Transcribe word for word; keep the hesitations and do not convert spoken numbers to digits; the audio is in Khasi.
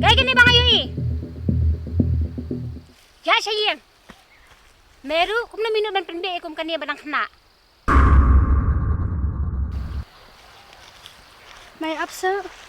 Kaei kane ba nga ïohi? Ïa sha ïing. Me ruh kumno me nud ban pynbeit ïa kum kane ba dang khynnah? Mei ap seh.